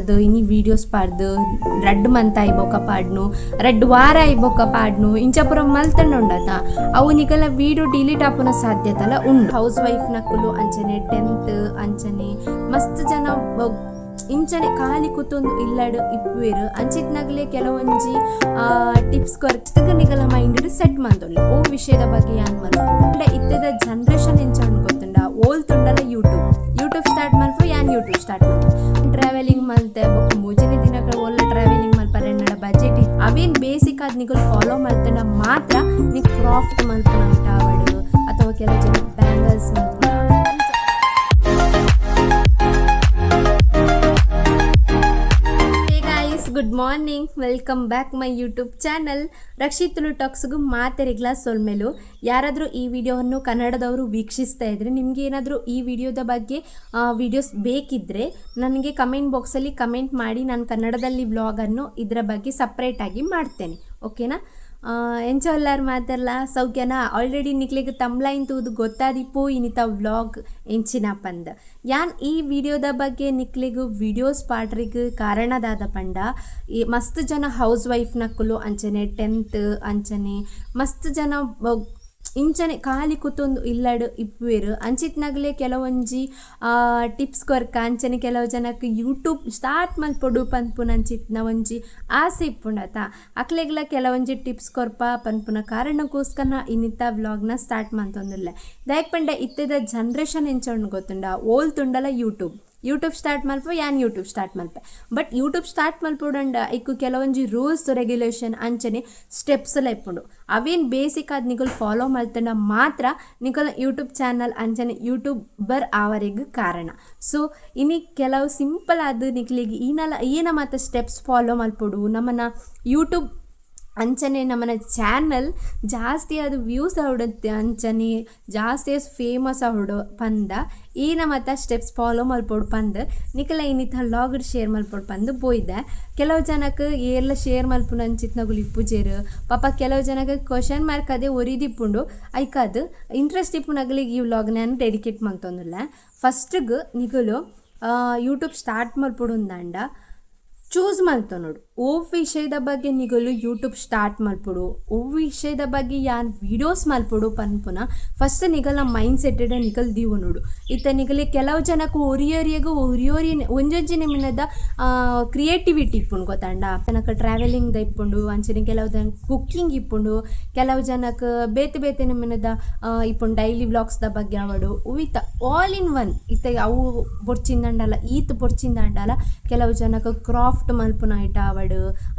ಮಲ್ತದು ಇನಿ ವೀಡಿಯೋಸ್ ಪಾಡ್ದು ರಡ್ಡ್ ಮಂತ್ ಆಯಿ ಬೊಕ ಪಾಡ್ನು, ರಡ್ಡ್ ವಾರ ಆಯಿ ಬೊಕ ಪಾಡ್ನು, ಇಂಚ ಪೂರ ಮಲ್ತಂಡ ಉಂಡತ ಅವು ನಿಕಲ್ನ ವೀಡಿಯೋ ಡಿಲೀಟ್ ಆಪುನ ಸಾಧ್ಯತೆಲ ಉಂಡು. ಹೌಸ್ ವೈಫ್ ನಕುಲು ಅಂಚನೆ 10th ಅಂಚನೆ ಮಸ್ತ್ ಜನ ಇಂಚನೆ ಖಾಲಿ ಕೂತೊಂದು ಇಲ್ಲಡ್ ಇಪ್ಪುವೆರ್. ಅಂಚಿತ್ನಗಲೇ ಕೆಲವೊಂಜಿ ಟಿಪ್ಸ್ ಕೊರ್ತು ನಿಕಲ್ನ ಮೈಂಡ್ ಸೆಟ್ ಮಂತೊಲಿ ಓ ವಿಷಯದ ಬಗ್ಗೆ ಯಾನ್ ಮಲ್ಪೊಡು. ಇತ್ತೆದ ಜನರೇಷನ್ ಎಂಚ ಉಂಡು ಗೊತ್ತುಂಡ, ಓಲ್ ತುಂಡಲ ಯೂಟ್ಯೂಬ್ ಯೂಟ್ಯೂಬ್ ಸ್ಟಾರ್ಟ್ ಮಲ್ಪು, ಯಾನ್ ಯೂಟ್ಯೂಬ್ ಸ್ಟಾರ್ಟ್ ಮಲ್ಪು, ಟ್ರಾವೆಲಿಂಗ್ ಮಲ್ತೆ ಬೊಕ್ಕ ಮೂಜನೇ ದಿನಕ್ಕೆ ಓಲ್ಲ ಟ್ರಾವೆಲಿಂಗ್ ಮಲ್ಪರೆ ಎನ್ನಡ ಬಜೆಟ್. ಅವೇನ್ ಬೇಸಿಕ್ ಆದ್ ನಿಕುಲು ಫಾಲೋ ಮಲ್ತಂಡ ಮಾತ್ರ ನಿಕ್ ಕ್ರಾಫ್ಟ್ ಮಲ್ಪುನ ಆವಡ್ ಅಥವಾ ಕೆಲವು ಜನ ಬ್ಯಾಂಗಲ್ಸ್ ಮಲ್ಪುನ. Hey guys, good morning, welcome back my YouTube channel Rakshit Tulu ಟಾಕ್ಸ್ಗೂ ಮಾತೆರಿಗ್ಲಾ ಸೊಲ್ಮೆಲು. ಯಾರಾದರೂ ಈ ವಿಡಿಯೋವನ್ನು ಕನ್ನಡದವರು ವೀಕ್ಷಿಸ್ತಾ ಇದ್ದರೆ, ನಿಮಗೆ ಏನಾದರೂ ಈ ವಿಡಿಯೋದ ಬಗ್ಗೆ ವಿಡಿಯೋಸ್ ಬೇಕಿದ್ದರೆ ನನಗೆ ಕಮೆಂಟ್ ಬಾಕ್ಸಲ್ಲಿ ಕಮೆಂಟ್ ಮಾಡಿ. ನಾನು ಕನ್ನಡದಲ್ಲಿ ವ್ಲಾಗನ್ನು ಇದರ ಬಗ್ಗೆ ಸಪ್ರೇಟಾಗಿ ಮಾಡ್ತೇನೆ, ಓಕೆನಾ? ಎಂಚ ಉಲ್ಲಾರ್ ಮಾತೆರ್ಲ, ಸೌಖ್ಯನ? ಆಲ್ರೆಡಿ ನಿಕ್ಲೆಗ್ ತಮ್ಲೈನ್ ತೂದು ಗೊತ್ತಾದಿಪ್ಪು ಇನಿತ ವ್ಲಾಗ್ ಎಂಚಿನ ಪಂದ್. ಯಾನ್ ಈ ವಿಡಿಯೋದ ಬಗ್ಗೆ ನಿಕ್ಲೆಗ್ ವಿಡಿಯೋಸ್ ಪಾಡ್ರಿಗ್ ಕಾರಣದಾದ ಪಂಡ, ಈ ಮಸ್ತ್ ಜನ ಹೌಸ್ ವೈಫ್ ನಕುಲು ಅಂಚನೆ 10th ಅಂಚನೆ ಮಸ್ತ್ ಜನ ಇಂಚನೆ ಖಾಲಿ ಕೂತೊಂದು ಇಲ್ಲಡ್ ಇಪ್ಪುವೆರ್. ಅಂಚಿತ್ನಗಲೇ ಕೆಲವೊಂಜಿ ಟಿಪ್ಸ್ ಕೊರ್ಕ ಅಂಚನೆ ಕೆಲವು ಜನಕ್ಕೆ ಯೂಟ್ಯೂಬ್ ಸ್ಟಾರ್ಟ್ ಮಲ್ಪೊಡು ಪನ್ಪುನ ಅಂಚಿತ್ನ ಒಂಜಿ ಆಸೆ ಇಪ್ಪುಂಡತ, ಅಕ್ಲೆಗ್ಲ ಕೆಲವೊಂಜಿ ಟಿಪ್ಸ್ ಕೊರ್ಪ ಪನ್ಪುನ ಕಾರಣಕ್ಕೋಸ್ಕರ ಇನ್ನಿತ್ತ ವ್ಲಾಗ್ನ ಸ್ಟಾರ್ಟ್ ಮಂತೊಂದುಲ್ಲೆ. ದಾಯೆಗ್ ಪಂಡ ಇತ್ತೆದ ಜನರೇಷನ್ ಎಂಚ ಉಂಡು ಗೊತ್ತುಂಡ, ಓಲ್ ತುಂಡಲ ಯೂಟ್ಯೂಬ್ ಯೂಟ್ಯೂಬ್ ಸ್ಟಾರ್ಟ್ ಮಲ್ಪ, ಯಾನ್ ಯೂಟ್ಯೂಬ್ ಸ್ಟಾರ್ಟ್ ಮಲ್ಪೆ. ಬಟ್ ಯೂಟ್ಯೂಬ್ ಸ್ಟಾರ್ಟ್ ಮಲ್ಪೊಡಂಡ ಐಕ್ ಕೆಲವೊಂಜಿ ರೂಲ್ಸ್ ರೆಗ್ಯುಲೇಷನ್ ಅಂಚನೆ ಸ್ಟೆಪ್ಸ್ ಎಲ್ಲ ಇಪ್ಪುಂಡು. ಅವೇನ್ ಬೇಸಿಕ್ ಆದ್ ನಿಕುಲು ಫಾಲೋ ಮಲ್ತಂಡ ಮಾತ್ರ ನಿಕಲ್ನ ಯೂಟ್ಯೂಬ್ ಚಾನಲ್ ಅಂಚನೆ ಯೂಟ್ಯೂಬರ್ ಆವರೆಗ್ ಕಾರಣ. ಸೊ ಇನಿ ಕೆಲವು ಸಿಂಪಲ್ ಆದ್ ನಿಕ್ಲೆಗ್ ಈನಲ ಏನ ಮಾತ ಸ್ಟೆಪ್ಸ್ ಫಾಲೋ ಮಲ್ಪೊಡು, ನಮನ ಯೂಟ್ಯೂಬ್ ಅಂಚನೆ ನಮನ ಚಾನಲ್ ಜಾಸ್ತಿ ಅದು ವ್ಯೂಸ್ ಆವಡತ್ತೆ, ಅಂಚನೆ ಜಾಸ್ತಿ ಫೇಮಸ್ ಆವಡು ಪಂದ ಈನ ಮಾತ ಸ್ಟೆಪ್ಸ್ ಫಾಲೋ ಮಲ್ಪೊಡು ಪಂದ್ ನಿಕಲ ಇನ್ನಿತ ವ್ಲಾಗ್ ಶೇರ್ ಮಲ್ಪೊಡು ಪಂದ್ ಪೋಯಿದೆ. ಕೆಲವು ಜನಕ್ಕೆ ಏರ್ಲ ಶೇರ್ ಮಲ್ಪುನ ಅಂಚಿತ್ನಗುಲು ಇಪ್ಪುಜೆರ್ ಪಾಪ. ಕೆಲವು ಜನಕ್ಕೆ ಕ್ವಶನ್ ಮಾರ್ಕ್ ಅದೇ ಒರಿದಿಪ್ಪುಂಡು. ಐಕಾದ್ ಇಂಟ್ರೆಸ್ಟ್ ಇಪ್ಪುನಗಲಿಗೆ ಈ ವ್ಲಾಗ್ ನಾನು ಡೆಡಿಕೇಟ್ ಮಂತೊಂದುಲ್ಲೆ. ಫಸ್ಟ್ಗ್ ನಿಕುಲು ಯೂಟ್ಯೂಬ್ ಸ್ಟಾರ್ಟ್ ಮಲ್ಪೊಡು ಅಂದಾಂಡ ಚೂಸ್ ಮಲ್ತೊನೊಡು, ಓ ವಿಷಯದ ಬಗ್ಗೆ ನಿಕುಲು ಯೂಟ್ಯೂಬ್ ಸ್ಟಾರ್ಟ್ ಮಲ್ಪೊಡು, ಓ ವಿಷಯದ ಬಗ್ಗೆ ಯಾನ್ ವೀಡಿಯೋಸ್ ಮಲ್ಪೊಡು ಪನ್ಪುನ ಫಸ್ಟ್ ನಿಕಲ್ನ ಮೈಂಡ್ ಸೆಟ್ ನಿಕಲ್ ದೀವೊನೊಡು. ಇತ್ತೆ ನಿಕಲೆ ಕೆಲವು ಜನಕ್ಕೆ ಒರಿಯೊರಿಯಗ್ ಒರಿಯೊರಿ ಒಂಜೊಂಜಿ ನಮೂನೆದ ಕ್ರಿಯೇಟಿವಿಟಿ ಇಪ್ಪುಂಡು ಗೊತ್ತಂಡ. ಜನಕ್ಕೆ ಟ್ರಾವೆಲಿಂಗ್ the ಇಪ್ಪುಂಡು, ಅಂಚನೆ ಕೆಲವು ಜನ ಕುಕ್ಕಿಂಗ್ ಇಪ್ಪುಂಡು, ಕೆಲವು ಜನಕ್ಕೆ ಬೇತೆ ಬೇತೆ ನಮೂನೆದ ಇಪ್ಪುಂಡು. ಡೈಲಿ ವ್ಲಾಗ್ಸ್ ದ ಬಗ್ಗೆ ಆವಡು, ವಿತ್ ಆಲ್ ಇನ್ ಒನ್. ಇತ್ತೆ ಅವು ಬೊಡ್ಚಿಂದಂಡಲ ಈತ್ ಬೊಡ್ಚಿಂದಂಡಲ ಕೆಲವು ಜನಕ್ಕೆ ಕ್ರಾಫ್ಟ್ ಮಲ್ಪುನ ಐಟ ಆವಡ್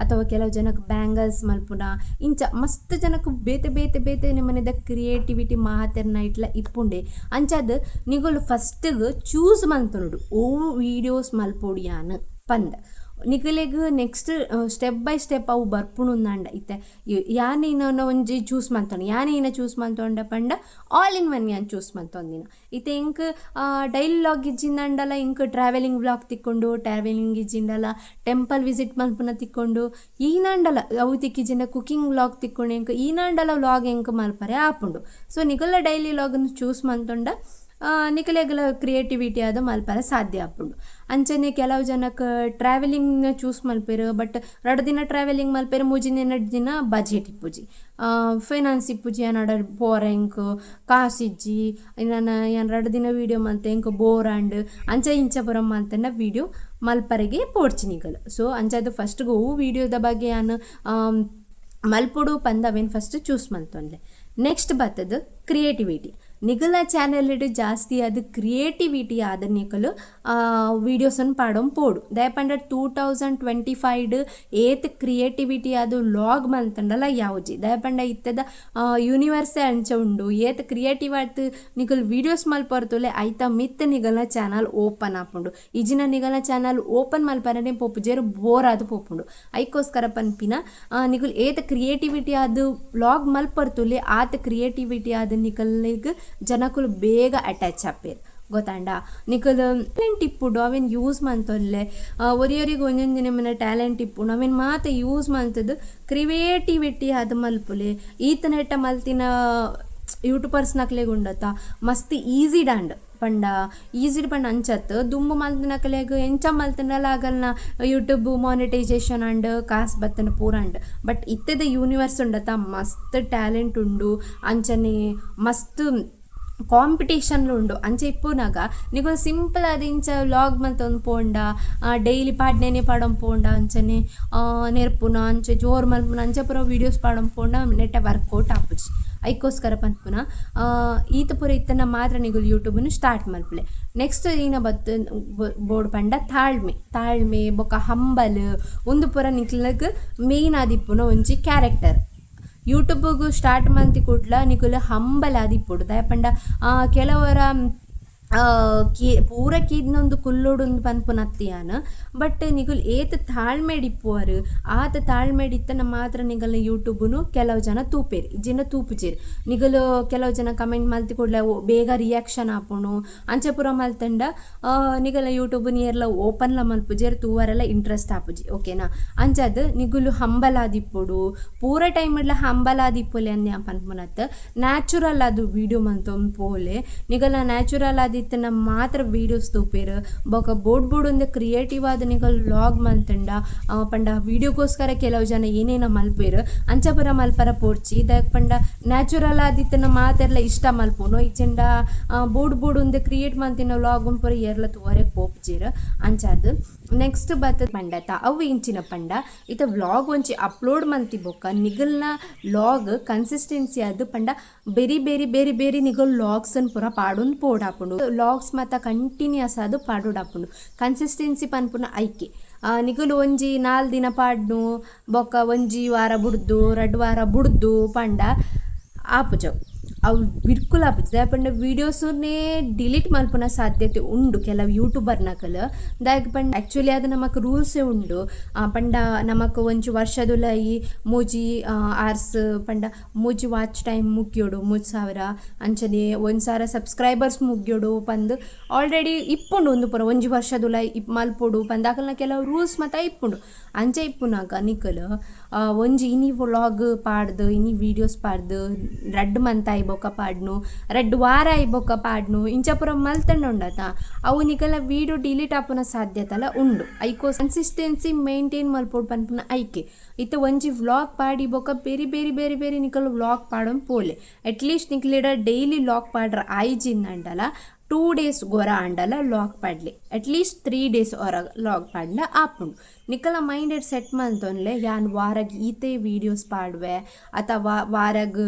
ಅಥವಾ ಕೆಲವು ಜನಕ್ಕೆ ಬ್ಯಾಂಗಲ್ಸ್ ಮಲ್ಪುನ, ಇಂಚ ಮಸ್ತ್ ಜನಕ್ಕೆ ಬೇತೆ ಬೇತೆ ಬೇತೆ ನಮೂನೆದ ಕ್ರಿಯೇಟಿವಿಟಿ ಮಾತೆರ್ನ ಇಟ್ಲ ಇಪ್ಪುಂಡೆ. ಅಂಚಾದ್ ನಿಗುಲು ಫಸ್ಟ್ಗ್ ಚೂಸ್ ಮಲ್ತೊನೊಡು, ಓ ವೀಡಿಯೋಸ್ ಮಲ್ಪೊಡು ಯಾನ್ ಪಂದ್. ನಿಕಲೆಗ್ ನೆಕ್ಸ್ಟ್ ಸ್ಟೆಪ್ ಬೈ ಸ್ಟೆಪ್ ಅವು ಬರ್ಪುಂಡು. ಇತ್ತೆ ಯಾನ್ ಇನ್ನ ಒಂಜಿ ಚೂಸ್ ಮಲ್ತೊಂಡೆ, ಯಾನ್ ಏನ ಚೂಸ್ ಮಲ್ತೊಂಡೆ ಪಂಡ ಆಲ್ ಇನ್ ಒನ್ ಯಾನ್ ಚೂಸ್ ಮಲ್ತೊಂದಿನ. ಇತ್ತೆ ಎಂಕ್ ಡೈಲಿ ವ್ಲಾಗ್ ಇಜ್ಜಿಂದಂಡಲ ಎಂಕ್ ಟ್ರಾವೆಲಿಂಗ್ ವ್ಲಾಗ್ ತಿಕ್ಕೊಂಡು, ಟ್ರಾವೆಲಿಂಗ್ ಇಜ್ಜಿಂಡಲ ಟೆಂಪಲ್ ವಿಸಿಟ್ ಮಲ್ಪುನ ತಿಕ್ಕೊಂಡು, ಈನಾಂಡಲ ಅವು ತಿಕ್ಕಿಜಿಂಡ ಕುಕಿಂಗ್ ವ್ಲಾಗ್ ತಿಕ್ಕೊಂಡು, ಎಂಕ್ ಈನಾಂಡಲ ವ್ಲಾಗ್ ಎಂಕ್ ಮಲ್ಪರೆ ಆಪುಂಡು. ಸೊ ನಿಕಲ್ನ ಡೈಲಿ ವ್ಲಾಗ್ನ್ ಚೂಸ್ ಮಲ್ತೊಂಡ ನಿಕಲೆಗ್ಲ ಕ್ರಿಯೇಟಿವಿಟಿ ಆದ್ ಮಲ್ಪರೆ ಸಾಧ್ಯ ಆಪುಂಡು. ಅಂಚನೆ ಕೆಲವು ಜನಕ್ಕೆ ಟ್ರಾವೆಲಿಂಗ್ ಚೂಸ್ ಮಲ್ಪೆರ್. ಬಟ್ ರಡ್ಡ್ ದಿನ ಟ್ರಾವೆಲಿಂಗ್ ಮಲ್ಪೆರ್, ಮೂಜಿ ದಿನ ದಿನ ಬಜೆಟ್ ಇಪ್ಪುಜಿ, ಫೈನಾನ್ಸ್ ಇಪ್ಪುಜಿ. ಯಾನಡ ಪೋರೆ ಎಂಕ್ ಕಾಸ್ ಇಜ್ಜಿ, ನನ ಯಾನ್ ರಡ್ಡ್ ದಿನ ವೀಡಿಯೋ ಮಲ್ತೆ, ಎಂಕ್ ಬೋರ್ ಆಂಡ್, ಅಂಚ ಇಂಚ ಪೂರ ಮಲ್ತಂಡ ವೀಡಿಯೋ ಮಲ್ಪರೆಗೆ ಪೋಡ್ಚಿ ನಿಕುಲು. ಸೊ ಅಂಚಾದ್ ಫಸ್ಟ್ಗ್ ಒವು ವೀಡಿಯೋದ ಬಗ್ಗೆ ಯಾನ್ ಮಲ್ಪೊಡು ಪಂದ್ ಅವೇನ್ ಫಸ್ಟ್ ಚೂಸ್ ಮಲ್ತೊನ್ಲೆ. ನೆಕ್ಸ್ಟ್ ಬತ್ತದು ಕ್ರಿಯೇಟಿವಿಟಿ. ನಿಗಲ ಚಾನೆಲ್ ಜಾಸ್ತಿ ಅದು ಕ್ರಿಯೇಟಿವಿಟಿ ಆದ ನಿಕಲು ವೀಡಿಯೋಸನ್ನು ಪಾಡೊಂದು ಪೋಡು. ದಾಯೆ ಪಂಡ 2025 ಏತ್ ಕ್ರಿಯೇಟಿವಿಟಿ ಅದು ವ್ಲಾಗ್ ಮಲ್ತಂಡಲ ಯಾವುಜಿ. ದಾಯೆ ಪಂಡ ಇತ್ತದ ಯೂನಿವರ್ಸೇ ಅಂಚ ಉಂಡು. ಏತ್ ಕ್ರಿಯೇಟಿವ್ ಆತ್ ನಿಕುಲು ವೀಡಿಯೋಸ್ ಮಲ್ಪೊರ್ತುಲೆ ಐತ ಮಿತ್ತ್ ನಿಗಲ್ನ ಚಾನಲ್ ಓಪನ್ ಆಪುಂಡು. ಇಜಿನ ನಿಗಲ್ನ ಚಾನಲ್ ಓಪನ್ ಮಲ್ಪರನೆ ಪೋಪುಜೆರ್, ಬೋರ್ ಆದ್ ಪೋಪುಂಡು. ಐಕೋಸ್ಕರ ಪನ್ಪಿನ, ನಿಕುಲು ಏತ್ ಕ್ರಿಯೇಟಿವಿಟಿ ಆದ್ ವ್ಲಾಗ್ ಮಲ್ಪೊರ್ತುಲೆ ಆತ್ ಕ್ರಿಯೇಟಿವಿಟಿ ಆದ್ ನಿಕಲ್ಲೆಗ್ ಜನಕುಲು ಬೇಗ ಅಟ್ಯಾಚ್ ಆಪೆರ್, ಗೊತ್ತಾಂಡ? ನಿಕುಲು ಟ್ಯಾಲೆಂಟ್ ಇಪ್ಪುಡು, ಅವೆನ್ ಯೂಸ್ ಮಲ್ತೊನ್ಲೆ. ಒರಿಯೊರಿಗ್ ಒಂಜೊಂಜಿ ನಮೂನೆ ಟ್ಯಾಲೆಂಟ್ ಇಪ್ಪುಂಡು, ಅವೆನ್ ಮಾತ ಯೂಸ್ ಮಲ್ತುದು ಕ್ರಿಯೇಟಿವಿಟಿ ಆದ್ ಮಲ್ಪುಲೆ. ಈತನೆಟ್ಟ ಮಲ್ತಿನ ಯೂಟ್ಯೂಬರ್ಸ್ ನಕ್ಲೆಗ್ ಉಂಡತ್ತ, ಮಸ್ತ್ ಈಸಿ ಡಾಂಡ್. ಪಂಡ ಈಸಿಡ್ ಪಂಡ ಅಂಚತ್ ದುಂಬು ಮಲ್ತಿನಕಲೆಗ್ ಎಂಚ ಮಲ್ತ್ಂಡಲ ಅಗಲ್ನ ಯೂಟ್ಯೂಬ್ ಮಾನಿಟೈಸೇಷನ್ ಆಂಡ್, ಕಾಸ್ ಬತ್ತ್ಂಡ್ ಪೂರ ಆಂಡ್. ಬಟ್ ಇತ್ತೆದ ಯೂನಿವರ್ಸ್ ಉಂಡತ ಮಸ್ತ್ ಟ್ಯಾಲೆಂಟ್ ಉಂಡು, ಅಂಚನೆ ಮಸ್ತ್ ಕಾಂಪಿಟೇಷನ್ಲ ಉಂಡು. ಅಂಚ ಇಪ್ಪುನಗ ನಿಕುಲು ಸಿಂಪಲ್ ಆದ್ ಇಂಚ ವ್ಲಾಗ್ ಮಲ್ತೊಂದು ಪೋಂಡ, ಡೈಲಿ ಪಾಡ್ನೆನೆ ಪಾಡೊಂದು ಪೋಂಡ, ಅಂಚನೆ ನೆರ್ಪುನ ಅಂಚ ಜೋರು ಮಲ್ಪುನ ಅಂಚ ಪೂರ ವೀಡಿಯೋಸ್ ಪಾಡೊಂದು ಪೋಂಡ ನೆಟ್ಟ ವರ್ಕೌಟ್ ಆಪುಜಿ. ಐಕೋಸ್ಕರ ಪನ್ಪುನ ಈತ್ ಪೂರ ಇತ್ತ್ಂಡ ಮಾತ್ರ ನಿಕುಲು ಯೂಟ್ಯೂಬ್ನು ಸ್ಟಾರ್ಟ್ ಮಲ್ಪುಲೆ. ನೆಕ್ಸ್ಟ್ ಇನ ಬತ್ತ್ ಬೋಡು ಪಂಡ ತಾಳ್ಮೆ. ತಾಳ್ಮೆ ಬೊಕ್ಕ ಹಂಬಲ್ ಉಂದು ಪೂರ ನಿಕ್ಲೆಗ್ ಮೇನ್ ಆದಿಪ್ಪುನ ಒಂಜಿ ಕ್ಯಾರೆಕ್ಟರ್. ಯೂಟ್ಯೂಬ್ಗ್ ಸ್ಟಾರ್ಟ್ ಮಲ್ತಿ ಕುಡ್ಲ ನಿಕುಲು ಹಂಬಲ್ ಆದಿಪ್ಪೊಡು. ದಾಯೆ ಪಂಡ ಕೆಲವರ ಕೇ ಪೂರ ಕೇನೊಂದು ಕುಲ್ಲೊಡುಂದು ಪನ್ಪುನತ್ತ್ ಯಾನ್. ಬಟ್ ನಿಕುಲು ಏತ್ ತಾಳ್ಮೆಡ್ ಇಪ್ಪುವರ್ ಆತ್ ತಾಳ್ಮೆಡ್ ಇತ್ತ್ಂಡ ಮಾತ್ರ ನಿಕಲ್ನ ಯೂಟ್ಯೂಬ್ನು ಕೆಲವು ಜನ ತೂಪೆರ್, ಇಜ್ಜಿಂಡ ತೂಪುಜೆರ್. ನಿಕುಲು ಕೆಲವು ಜನ ಕಮೆಂಟ್ ಮಲ್ತಿ ಕೂಡ್ಲೆ ಬೇಗ ರಿಯಾಕ್ಷನ್ ಆಪುಂಡು ಅಂಚ ಪೂರ ಮಲ್ತ್ಂಡ ನಿಕಲ್ನ ಯೂಟ್ಯೂಬ್ನು ಏರ್ಲ ಓಪನ್ಲ ಮಲ್ಪುಜೆರ್, ತೂವರೆಲ ಇಂಟ್ರೆಸ್ಟ್ ಆಪುಜಿ, ಓಕೆನಾ. ಅಂಚಾದ್ ನಿಕುಲು ಹಂಬಲ್ ಆದಿಪ್ಪೊಡು. ಪೂರ ಟೈಮ್ಡ್ಲ ಹಂಬಲ್ ಆದಿಪ್ಪೊಲಿ ಅಂದ್ ಯಾನ್ ಪನ್ಪುನತ್ತ್. ನ್ಯಾಚುರಲ್ ಆದ್ ವೀಡಿಯೋ ಮಲ್ತೊಂದು ಪೋಲೆ. ನಿಕಲ್ನ ನ್ಯಾಚುರಲ್ ಆದ್ ಇತ್ತ್ಂಡ ಮಾತ್ರ ವೀಡಿಯೋಸ್ ತೂಪೆರ್. ಬೊಕ ಬೋಡ್ ಬೋಡುಂದು ಕ್ರಿಯೇಟಿವ್ ಆದ್ ನಿಕುಲು ವ್ಲಾಗ್ ಮಲ್ತ್ಂಡ ಪಂಡ ವೀಡಿಯೋಗೋಸ್ಕರ ಕೆಲವು ಜನ ಏನೇನ ಮಲ್ಪುವೆರ್ ಅಂಚ ಪೂರ ಮಲ್ಪರ ಪೋಡ್ಚಿ. ದಾಯೆ ಪಂಡ ನ್ಯಾಚುರಲ್ ಆದಿತ್ತ್ಂಡ ಮಾತೆರ್ಲ ಇಷ್ಟ ಮಲ್ಪುನು. ಇಜ್ಜಿಂಡ ಬೋಡು ಬೋಡುಂದು ಕ್ರಿಯೇಟ್ ಮಲ್ತಿನ ವ್ಲಾಗ್ ಪೂರ ಏರ್ಲ ತೂವರೆ ಪೋಪುಜೆರ್. ಅಂಚಾದ್ ನೆಕ್ಸ್ಟ್ ಬತ್ತ್ ಪಂಡತ ಅವು ಎಂಚಿನ ಪಂಡ ಇತ್ತೆ ವ್ಲಾಗ್ ಒಂಜಿ ಅಪ್ಲೋಡ್ ಮಲ್ತಿ ಬೊಕ್ಕ ನಿಗಲ್ನ ವ್ಲಾಗ್ ಕನ್ಸಿಸ್ಟೆನ್ಸಿ ಆದ್ ಪಂಡ ಬೆರಿ ಬೆರಿ ಬೆರಿ ಬೆರಿ ನಿಗಲ್ ವ್ಲಾಗ್ಸ್ ನ್ ಪೂರ ಪಾಡೊಂದು ಪೋಡಾಪುಂಡು. ವ್ಲಾಗ್ಸ್ ಮಾತ ಕಂಟಿನ್ಯೂಸ್ ಆದ್ ಪಾಡೊಡಾಪುಂಡು. ಕನ್ಸಿಸ್ಟೆನ್ಸಿ ಪನ್ಪುನ ಐಕೆ. ನಿಕುಲು ಒಂಜಿ ನಾಲ್ ದಿನ ಪಾಡ್ನು ಬೊಕ್ಕ ಒಂಜಿ ವಾರ ಬುಡ್ದು ರಡ್ಡ್ ವಾರ ಬುಡ್ದು ಪಂಡ ಆಪುಜವು. ಅವು ಬಿರ್ಕುಲ ಆಪುಜಿ. ದಾಯೆ ಪಂಡ ವೀಡಿಯೋಸುನೇ ಡಿಲೀಟ್ ಮಲ್ಪುನ ಸಾಧ್ಯತೆ ಉಂಡು ಕೆಲವು ಯೂಟ್ಯೂಬರ್ ನಕಲ್. ದಾಯೆಗ್ ಪಂಡ ಆಕ್ಚುಲಿ ಅದು ನಮಕ್ ರೂಲ್ಸೇ ಉಂಡು. ಪಂಡ ನಮಕ್ ಒಂಜಿ ವರ್ಷದುಲಯಿ ಮೂಜಿ ಆರ್ಸ್ ಪಂಡ ಮೂಜಿ ವಾಚ್ ಟೈಮ್ ಮುಗಿಯೊಡು 3000, ಅಂಚನೆ 1000 ಸಬ್ಸ್ಕ್ರೈಬರ್ಸ್ ಮುಗಿಯೊಡು ಪಂದ್ ಆಲ್ರೆಡಿ ಇಪ್ಪುಂಡು. ಉಂದು ಪೂರ ಒಂಜಿ ವರ್ಷದುಲಯಿ ಮಲ್ಪೊಡು ಪಂದ್ ಅಕಲ್ನ ಕೆಲವು ರೂಲ್ಸ್ ಮಾತ ಇಪ್ಪುಂಡು. ಅಂಚ ಇಪ್ಪುನಗ ನಿಕುಲು ಒಂಜಿ ಇನಿ ವ್ಲಾಗ್ ಪಾಡ್ದ್ ಇನಿ ವೀಡಿಯೋಸ್ ಪಾಡ್ದ್ ರಡ್ಡ್ ಮಂತ್ ಆಯಿ ಬೊಕ್ಕ ಪಾಡ್ನು, ರಡ್ಡ್ ವಾರ ಆಯಿ ಬೊಕ್ಕ ಪಾಡ್ನು ಇಂಚ ಪೂರ ಮಲ್ತ್ಂಡ ಉಂಡತ ಅವು ನಿಕಲ್ನ ವೀಡಿಯೋ ಡಿಲೀಟ್ ಆಪುನ ಸಾಧ್ಯತೆಲ ಉಂಡು. ಐಕೋ ಕನ್ಸಿಸ್ಟೆನ್ಸಿ ಮೇಂಟೈನ್ ಮಲ್ಪೊಡು ಪನ್ಪುನ ಐಕೆ. ಇತ್ತೆ ಒಂಜಿ ವ್ಲಾಗ್ ಪಾಡಿ ಬೊಕ್ಕ ಬೆರಿ ಬೆರಿ ಬೆರಿ ಬೆರಿ ನಿಕಲ್ ವ್ಲಾಗ್ ಪಾಡೊಂದು ಪೋಲೆ. ಅಟ್ಲೀಸ್ಟ್ ನಿಕ್ಲೆಡ ಡೈಲಿ ವ್ಲಾಗ್ ಪಾಡ್ರ ಆಯಿಜಿಂದಾಂಡಲ 2 ಡೇಸ್ ಗೊರ ಆಂಡಲ ವ್ಲಾಗ್ ಪಾಡ್ಲೆ. ಅಟ್ಲೀಸ್ಟ್ 3 ಡೇಸ್ ಒರ ವ್ಲಾಗ್ ಪಾಡ್ಂಡ ಆಪುಂಡು. ನಿಕಲ್ನ ಮೈಂಡೆಡ್ ಸೆಟ್ ಮಲ್ತೊನ್ಲೆ ಯಾನ್ ವಾರಗ್ ಈತೆ ವೀಡಿಯೋಸ್ ಪಾಡುವೆ ಅಥವಾ ವಾರಗ್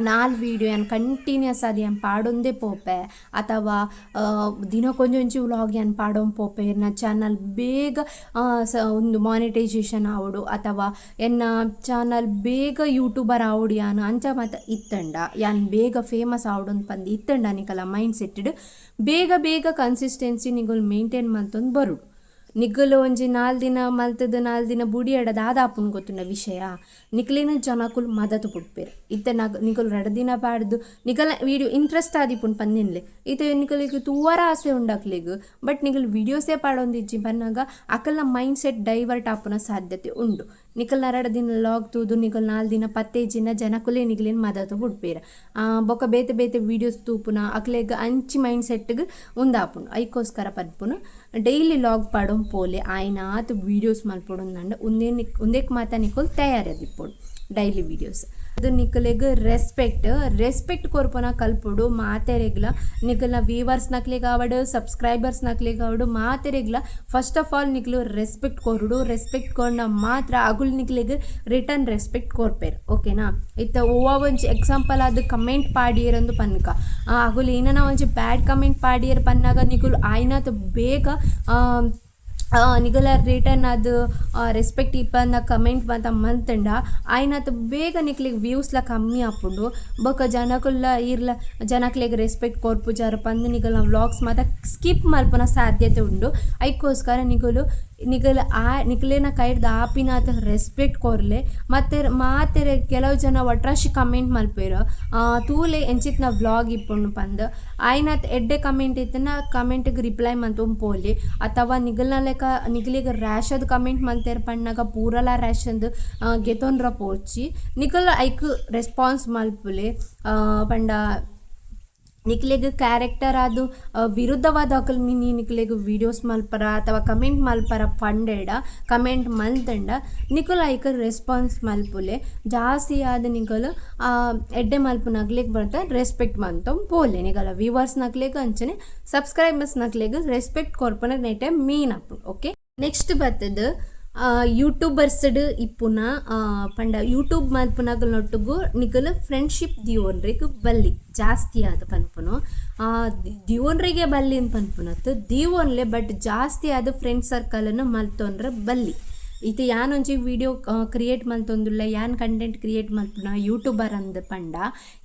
4 ವೀಡಿಯೋ ಯಾನ್ ಕಂಟಿನ್ಯೂಸ್ ಆದ್ ಯಾನ್ ಪಾಡೊಂದೇ ಪೋಪೆ ಅಥವಾ ದಿನಕ್ಕೊಂಜೊಂಜಿ ವ್ಲಾಗ್ ಯಾನ್ ಪಾಡೊಂದು ಪೋಪೆ. ಎನ್ನ ಚಾನಲ್ ಬೇಗ ಉಂದು ಮಾನಿಟೈಸೇಷನ್ ಆವೊಡು ಅಥವಾ ಎನ್ನ ಚಾನಲ್ ಬೇಗ ಯೂಟ್ಯೂಬರ್ ಆವೊಡು ಯಾನ್ ಅಂಚ ಮಾತ ಇತ್ತಂಡ, ಯಾನ್ ಬೇಗ ಫೇಮಸ್ ಆವೊಡು ಪಂದ್ ಇತ್ತಂಡ ನಿಕಲ ಮೈಂಡ್ ಸೆಟ್ ಬೇಗ ಬೇಗ ಕನ್ಸಿಸ್ಟೆನ್ಸಿ ನಿಕುಲು ಮೇಂಟೈನ್ ಮಲ್ತೊಂದು ಬರೊಡು. ನಿಕುಲು ಒಂಜಿ 4 ದಿನ ಮಲ್ತುದು 4 ದಿನ ಬುಡಿಯಡ ದಾದ ಆಪುಂಡು ಗೊತ್ತುಂಡ ವಿಷಯ. ನಿಕ್ಲೆನ ಜನಕುಲು ಮದತ್ ಬುಡ್ಪೆರ್. ಇತ್ತೆ ನಿಕುಲು ರಡ್ಡ್ ದಿನ ಪಾಡ್ದು ನಿಕಲ್ನ ವೀಡಿಯೋ ಇಂಟ್ರೆಸ್ಟ್ ಆದಿಪ್ಪುಂಡು ಪಂದಿನ್ಲೆ. ಇತ್ತೆ ನಿಕುಲೆಗ್ ತೂವರ ಆಸೆ ಉಂಡು ಅಕ್ಲೆಗ್, ಬಟ್ ನಿಕುಲು ವೀಡಿಯೋಸೇ ಪಾಡೊಂದಿಜ್ಜಿ ಪನ್ನಗ ಅಕಲ್ನ mind set divert ಆಪುನ ಸಾಧ್ಯತೆ ಉಂಡು. ನಿಕಲ್ನ ರಡ್ಡ್ ದಿನ ವ್ಲಾಗ್ ತೂದು ನಿಕುಲು 4 ದಿನ ಪತ್ತೇಜಿನ ಜನಕುಲೇ ನಿಕ್ಲೆನ್ ಮದತ್ ಬುಡ್ಪೆರ್. ಬೊಕ್ಕ ಬೇತೆ ಬೇತೆ ವೀಡಿಯೋಸ್ ತೂಪುನ ಅಕ್ಲೆಗ್ ಅಂಚಿ ಮೈಂಡ್ ಸೆಟ್ಗ್ ಉಂದಾಪುಂಡು. ಐಕೋಸ್ಕರ ಪನ್ಪುನು ಡೈಲಿ ವ್ಲಾಗ್ ಪಾಡೊಂದು ಪೋಲೆ, ಆಯಿನಾತ್ ವೀಡಿಯೋಸ್ ಮಲ್ಪೊಡು ಅಂದ್ ಉಂದೆಕ್ ಮಾತ ನಿಕುಲು ತಯಾರಾದಿಪ್ಪೊಡು ಡೈಲಿ ವೀಡಿಯೋಸ್. ಅದು ನಿಕಲೆಗ್ ರೆಸ್ಪೆಕ್ಟ್ ರೆಸ್ಪೆಕ್ಟ್ ಕೊರ್ಪುನ ಕಲ್ಪೊಡು ಮಾತೆರೆಗ್ಲ. ನಿಕಲ್ನ ವ್ಯೂವರ್ಸ್ ನಕ್ಲೆಗ್ ಆವಡ್, ಸಬ್ಸ್ಕ್ರೈಬರ್ಸ್ ನಕ್ಲೆಗ್ ಆವಡ್, ಮಾತೆರೆಗ್ಲ first of all ನಿಕುಲು ರೆಸ್ಪೆಕ್ಟ್ ಕೊರೊಡು. ರೆಸ್ಪೆಕ್ಟ್ ಕೊರ್ನ ಮಾತ್ರ ಅಗುಲು ನಿಕ್ಲೆಗ್ ರಿಟರ್ನ್ ರೆಸ್ಪೆಕ್ಟ್ ಕೊರ್ಪೆರ್, ಓಕೆನಾ. ಇತ್ತೆ ಒವ್ವಾ ಒಂಜಿ ಎಕ್ಸಾಂಪಲ್ ಆದ್ ಕಮೆಂಟ್ ಪಾಡಿಯೆರಂದು ಪನ್ಕ ಅಗುಲು ಏನನ ಒಂಜಿ ಬ್ಯಾಡ್ ಕಮೆಂಟ್ ಪಾಡಿಯೆರ್ ಪನ್ನಗ ನಿಕುಲು ಆಯಿನಾತ್ ಬೇಗ ನಿಗಲ ರಿಟರ್ನ್ ಅದು ರೆಸ್ಪೆಕ್ಟ್ ಇಪ್ಪಂದ ಕಮೆಂಟ್ ಮಾತ ಮಲ್ತಂಡ ಆಯಿನಾತ್ ಬೇಗ ನಿಕ್ಲೆಗ್ ವ್ಯೂಸ್ಲ ಕಮ್ಮಿ ಆಪುಂಡು. ಬೊಕ ಜನಕುಲ್ಲ ಇರ್ಲ ಜನಕ್ಲೆಗ್ ರೆಸ್ಪೆಕ್ಟ್ ಕೊರ್ಪುಜಾರ್ ಪಂದ್ ನಿಕಲ್ನ ವ್ಲಾಗ್ಸ್ ಮಾತ ಸ್ಕಿಪ್ ಮಲ್ಪುನ ಸಾಧ್ಯತೆ ಉಂಡು. ಐಕೋಸ್ಕರ ನಿಕುಲು ನಿಕಲ್ ಆ ನಿಕ್ಲೆನ ಕೈರ್ದ್ ಆಪಿನಾತ್ ರೆಸ್ಪೆಕ್ಟ್ ಕೊರ್ಲೆ. ಮತ್ತೆ ಮಾತೆರೆ ಕೆಲವು ಜನ ಒಟ್ರಾಶಿ ಕಮೆಂಟ್ ಮಲ್ಪುವೆರ್ ತೂಲೆ ಎಂಚಿತ್ನ ವ್ಲಾಗ್ ಇಪ್ಪುಂಡು ಪಂದ್. ಆಯಿನಾತ್ ಎಡ್ಡೆ ಕಮೆಂಟ್ ಇತ್ತ್ಂಡ ಕಮೆಂಟ್ಗ್ ರಿಪ್ಲೈ ಮಲ್ತೊಂದು ಪೋಲೆ. ಅಥವಾ ನಿಗಲ್ನ ಲೆಕ ನಿಕ್ಲೆಗ್ ರ್ಯಾಶ್ ಆದ್ ಕಮೆಂಟ್ ಮಲ್ತೆರ್ ಪನ್ನಗ ಪೂರಲ ರ್ಯಾಶ್ ಅಂದ್ ಗೆತೊನ್ರ ಪೋಡ್ಚಿ. ನಿಕುಲು ಐಕ್ ರೆಸ್ಪಾನ್ಸ್ ಮಲ್ಪುಲೆ. ಪಂಡ ನಿಕ್ಲೆಗ್ ಕ್ಯಾರೆಕ್ಟರ್ ಆದ್ ವಿರುದ್ಧವಾದ ಅಕಲ್ ಮಿನಿ ನಿಕ್ಲೆಗ್ ವೀಡಿಯೋಸ್ ಮಲ್ಪರ ಅಥವಾ ಕಮೆಂಟ್ ಮಲ್ಪರ ಪಂಡೆಡ, ಕಮೆಂಟ್ ಮಲ್ತಂಡ ನಿಕುಲು ಐಕ್ ರೆಸ್ಪಾನ್ಸ್ ಮಲ್ಪುಲೆ. ಜಾಸ್ತಿ ಆದ್ ನಿಕುಲು ಎಡ್ಡೆ ಮಲ್ಪುನಕ್ಲೆಗ್ ಬರ್ತ ರೆಸ್ಪೆಕ್ಟ್ ಮಂತೊಂದು ಪೋಲೆ. ನಿಕಲ ವ್ಯೂವರ್ಸ್ ನಕ್ಲೆಗ್ ಅಂಚನೆ ಸಬ್ಸ್ಕ್ರೈಬರ್ಸ್ ನಕ್ಲೆಗ್ ರೆಸ್ಪೆಕ್ಟ್ ಕೊರ್ಪುನ ನೆಟೆ ಮೇನ್ ಆಪುಂಡು. ಓಕೆ, ನೆಕ್ಸ್ಟ್ ಬತ್ತುದು ಯೂಟ್ಯೂಬರ್ಸ್ಡ್ ಇಪ್ಪುನ ಪಂಡ ಯೂಟ್ಯೂಬ್ ಮಲ್ಪುನಗಲ್ನೊಟ್ಟುಗು ನಿಕುಲು ಫ್ರೆಂಡ್ಶಿಪ್ ದೀವೊನ್ರೆಗ್ ಬಲ್ಲಿ ಜಾಸ್ತಿ ಆದ್ ಪನ್ಪುನು. ದೀವೊನ್ರೆಗೆ ಬಲ್ಲಿ ಅಂದ್ ಪನ್ಪುನತ್ತ್, ದೀವೊನ್ಲೆ, ಬಟ್ ಜಾಸ್ತಿ ಆದ್ ಫ್ರೆಂಡ್ ಸರ್ಕಲ್ ನ್ ಮಲ್ತೊನ್ರೆ ಬಲ್ಲಿ. ಇತ್ತೆ ಯಾನೊಂಜಿ ವೀಡಿಯೋ ಕ್ರಿಯೇಟ್ ಮಲ್ತೊಂದುಲ್ಲೆ, ಯಾನ್ ಕಂಟೆಂಟ್ ಕ್ರಿಯೇಟ್ ಮಲ್ಪುನ ಯೂಟ್ಯೂಬರ್ ಅಂದ್ ಪಂಡ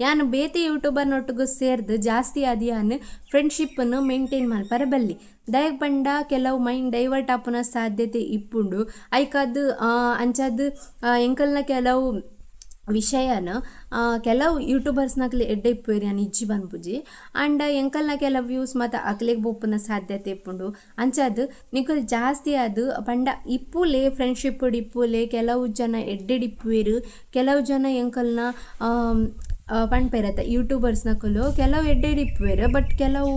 ಯಾನ್ ಬೇತೆ ಯೂಟ್ಯೂಬರ್ನೊಟ್ಟುಗು ಸೇರ್ದ್ ಜಾಸ್ತಿ ಆದ್ ಯಾನ್ ಫ್ರೆಂಡ್ಶಿಪ್ ನ್ ಮೇಂಟೈನ್ ಮಲ್ಪರೆ ಬಲ್ಲಿ. ದಾಯೆಗ್ ಪಂಡ ಕೆಲವು ಮೈಂಡ್ ಡೈವರ್ಟ್ ಆಪುನ ಸಾಧ್ಯತೆ ಇಪ್ಪುಂಡು. ಐಕಾದ್ ಅಂಚಾದ್ ಎಂಕಲ್ನ ಕೆಲವು ವಿಷಯನ ಕೆಲವು ಯೂಟ್ಯೂಬರ್ಸ್ನಕ್ಲೆ ಎಡ್ಡೆ ಇಪ್ಪುವೆರ್, ಯಾನ್ ಇಜ್ಜಿ ಪನ್ಪುಜಿ. ಆಂಡ ಎಂಕಲ್ನ ಕೆಲವು ವ್ಯೂಸ್ ಮಾತ ಅಕ್ಲೆಗ್ ಪೋಪುನ ಸಾಧ್ಯತೆ ಇಪ್ಪುಂಡು. ಅಂಚಾದ್ ನಿಕುಲು ಜಾಸ್ತಿ ಆದ್ ಪಂಡ ಇಪ್ಪುಲೆ, ಫ್ರೆಂಡ್ಶಿಪ್ ಇಪ್ಪುಲೆ. ಕೆಲವು ಜನ ಎಡ್ಡೆಡ್ ಇಪ್ಪುವೆರ್, ಕೆಲವು ಜನ ಎಂಕಲ್ನ ಪನ್ಪೆರತ್ತ ಯೂಟ್ಯೂಬರ್ಸ್ನಕುಲು ಕೆಲವು ಎಡ್ಡೆಡ್ ಇಪ್ಪುವೆರ್. ಬಟ್ ಕೆಲವು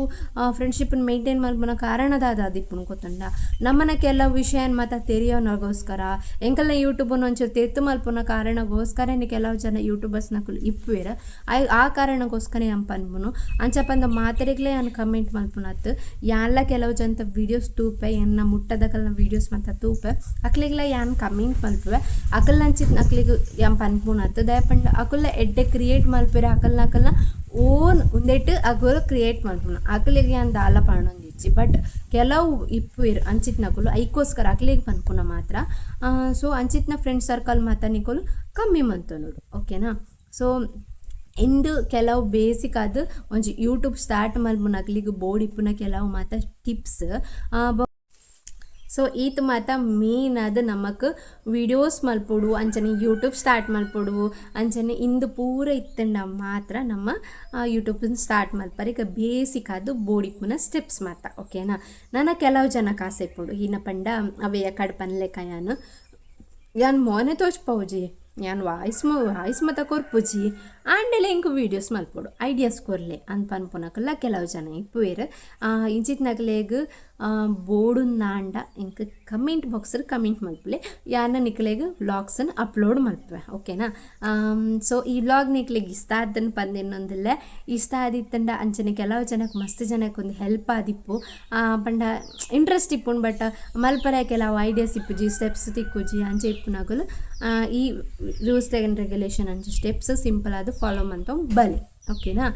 ಫ್ರೆಂಡ್ಶಿಪ್ ಮೇಂಟೈನ್ ಮಲ್ಪುನ ಕಾರಣ ದಾದ ಆದಿಪ್ಪುಂಡು ಗೊತ್ತುಂಡ? ನಮ್ಮನ ಕೆಲವು ವಿಷಯನ್ ಮಾತ ತೆರಿಯೋನಗೋಸ್ಕರ, ಎಂಕಲ್ನ ಯೂಟ್ಯೂಬ್ ಒಂಚೂರು ತಿರ್ತು ಮಲ್ಪುನ ಕಾರಣಗೋಸ್ಕರನೇ ಕೆಲವು ಜನ ಯೂಟ್ಯೂಬರ್ಸ್ನಕುಲು ಇಪ್ಪುವೆರ್. ಆ ಕಾರಣಗೋಸ್ಕರ ಯಾನ್ ಪನ್ಪುನು. ಅಂಚ ಪಂದ್ ಮಾತೆರೆಗ್ಲಾ ಯಾನ್ ಕಮೆಂಟ್ ಮಲ್ಪುನತ್. ಯಾನ್ಲ ಕೆಲವು ಜನತ ವೀಡಿಯೋಸ್ ತೂಪೆ, ಎನ್ನ ಮುಟ್ಟದಕಲ್ನ ವೀಡಿಯೋಸ್ ಮಾತ ತೂಪೆ. ಅಕ್ಲೆಗ್ಲ ಯಾನ್ ಕಮೆಂಟ್ ಮಲ್ಪುವೆ. ಅಕಲ್ನಂಚಿತ್ ಅಕ್ಲೆಗ್ ಯಾನ್ ಪನ್ಪುನತ್. ದಾಯೆ ಪಂಡ ಅಕುಲ್ಲ ಎಡ್ಡೆ ಕ್ರಿಯೇಟ್ ಮಲ್ಪೆರೆ ಅಕಲ್ನ ಓನ್ ಉಂದೆಟ್ ಅಕುಲು ಕ್ರಿಯೇಟ್ ಮಲ್ಪುನ, ಅಕಲೆಗ್ ಯಾನ್ ದಾಲ ಪನೊಂದಿಜ್ಜಿ. ಬಟ್ ಕೆಲವು ಇಪ್ಪುವೆರ್ ಅಂಚಿತ್ನಕುಲು, ಐಕೋಸ್ಕರ ಅಕ್ಲೆಗ್ ಪನ್ಪುನ ಮಾತ್ರ. ಸೊ ಅಂಚಿತ್ನ ಫ್ರೆಂಡ್ ಸರ್ಕಲ್ ಮಾತ ನಿಕುಲು ಕಮ್ಮಿ ಮಲ್ತೊನೊಡು, ಓಕೆನಾ? ಸೊ ಇಂದು ಕೆಲವು ಬೇಸಿಕ್ ಆದ್ ಒಂಜಿ ಯೂಟ್ಯೂಬ್ ಸ್ಟಾರ್ಟ್ ಮಲ್ಪುನಕ್ಲೆಗ್ ಬೋಡಿಪ್ಪುನ ಕೆಲವು ಮಾತ ಟಿಪ್ಸ್. ಸೊ ಈತ್ ಮಾತ ಮೇನ್ ಆದ್ ನಮಕ್ ವೀಡಿಯೋಸ್ ಮಲ್ಪೊಡು, ಅಂಚನೆ ಯೂಟ್ಯೂಬ್ ಸ್ಟಾರ್ಟ್ ಮಲ್ಪೊಡು. ಅಂಚನೆ ಇಂದು ಪೂರ ಇತ್ತಂಡ ಮಾತ್ರ ನಮ್ಮ ಯೂಟ್ಯೂಬ್ ಸ್ಟಾರ್ಟ್ ಮಲ್ಪರೆ ಈಗ ಬೇಸಿಕ್ ಆದ್ ಬೋಡಿಪ್ಪುನ ಸ್ಟೆಪ್ಸ್ ಮಾತ, ಓಕೆನಾ? ನನ ಕೆಲವು ಜನಕ್ಕೆ ಆಸೆ ಇಪ್ಪುಂಡು, ಈನ ಪಂಡ ಅವೇ ಕಡ್ ಪನ್ಲೆಕ ಯಾನ್ ಯಾನ್ ಮೋನೆ ತೋಜ್ಪಾವುಜಿ, ಯಾನ್ ವಾಯ್ಸ್ ವಾಯ್ಸ್ ಮಾತ ಕೊರ್ಪುಜಿ, ಆಂಡಲ ಎಂಕ್ ವೀಡಿಯೋಸ್ ಮಲ್ಪೊಡು, ಐಡಿಯಾಸ್ ಕೊರ್ಲೆ ಅಂದ್ ಪನ್ಪುನಕುಲ್ಲ ಕೆಲವು ಜನ ಇಪ್ಪುವೆರ್. ಇಂಚಿತ್ನಕ್ಲೆಗ್ ಬೋಡುಂದಾಂಡ ಎಂಕ್ comment box comment ಮಲ್ಪುಲೆ. ಯಾನ್ ನಿಕ್ಲೆಗ್ ವ್ಲಾಗ್ಸನ್ ಅಪ್ಲೋಡ್ ಮಲ್ಪುವೆ, ಓಕೆನಾ? ಸೊ ಈ ವ್ಲಾಗ್ ನಿಕ್ಲೆಗ್ ಇಷ್ಟ ಆತನ್ ಪಂದ್ ಎನ್ನೊಂದುಲ್ಲೆ. ಇಷ್ಟ ಆದಿತ್ತಂಡ ಅಂಚನೆ ಕೆಲವು ಜನಕ್ಕೆ, ಮಸ್ತ್ ಜನಕ್ಕೆ ಒಂದು ಹೆಲ್ಪ್ ಆದಿಪ್ಪು. ಪಂಡ ಇಂಟ್ರೆಸ್ಟ್ ಇಪ್ಪುಂಡು, ಬಟ್ ಮಲ್ಪರೆ ಕೆಲವು ಐಡಿಯಾಸ್ ಇಪ್ಪುಜಿ, ಸ್ಟೆಪ್ಸ್ ತಿಕ್ಕುಜಿ. ಅಂಚ ಇಪ್ಪುನಕುಲು ಈ rules and regulation ಅಂಚ ಸ್ಟೆಪ್ಸ್ ಸಿಂಪಲ್ ಆದ್ ಫಾಲೋ ಮಂತೊಂದು ಬಲೆ, ಓಕೆನಾ?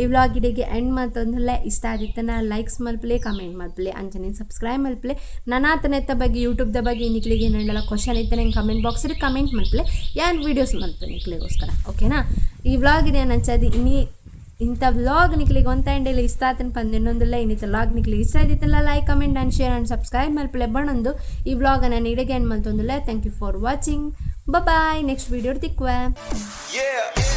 ಈ ವ್ಲಾಗ್ ಇಡೆಗೆ ಎಂಡ್ ಮಲ್ತೊಂದುಲ್ಲೆ. ಇಷ್ಟ ಆದಿತ್ತನ ಲೈಕ್ಸ್ ಮಲ್ಪಲೆ, ಕಮೆಂಟ್ ಮಲ್ಪಲೆ, ಅಂಚನೆ ಸಬ್ಸ್ಕ್ರೈಬ್ ಮಲ್ಪಲೆ. ನನಾತನೆತ್ತ ಬಗ್ಗೆ, ಯೂಟ್ಯೂಬ್ದ ಬಗ್ಗೆ ನಿಕ್ಲೆಗ್ ಏನಂಡಲ ಕ್ವಶನ್ ಇತ್ತನ comment box comment ಮಲ್ಪಲೆ. ಯಾನ್ ವೀಡಿಯೋಸ್ ಮಲ್ಪೆ ನಿಕ್ಲೆಗೋಸ್ಕರ, ಓಕೆನಾ? ಈ ವ್ಲಾಗ್ ಇದೆ ಅಂಚದು ಇನಿ ಇಂಥ ವ್ಲಾಗ್ ನಿಕ್ಲೆಗ್ ಒಂತಂಡೆಲ ಇಷ್ಟ ಆತನ ಪಂದ್ ಇನ್ನೊಂದುಲ್ಲ. ಇನ್ನಿತ ವ್ಲಾಗ್ ನಿಕ್ಲೆಗ್ ಇಷ್ಟ ಆದಿತ್ತಲ್ಲ, like, comment and share and subscribe ಮಲ್ಪಲೆ ಬಣ್ಣೊಂದು ಈ ವ್ಲಾಗ್ ನಾನು ಇಡೆಗೆ ಎಂಡ್ ಮಲ್ತೊಂದುಲ್ಲೆ. Thank you for watching, bye. Next video ತಿಕ್ವೆ. Yeah.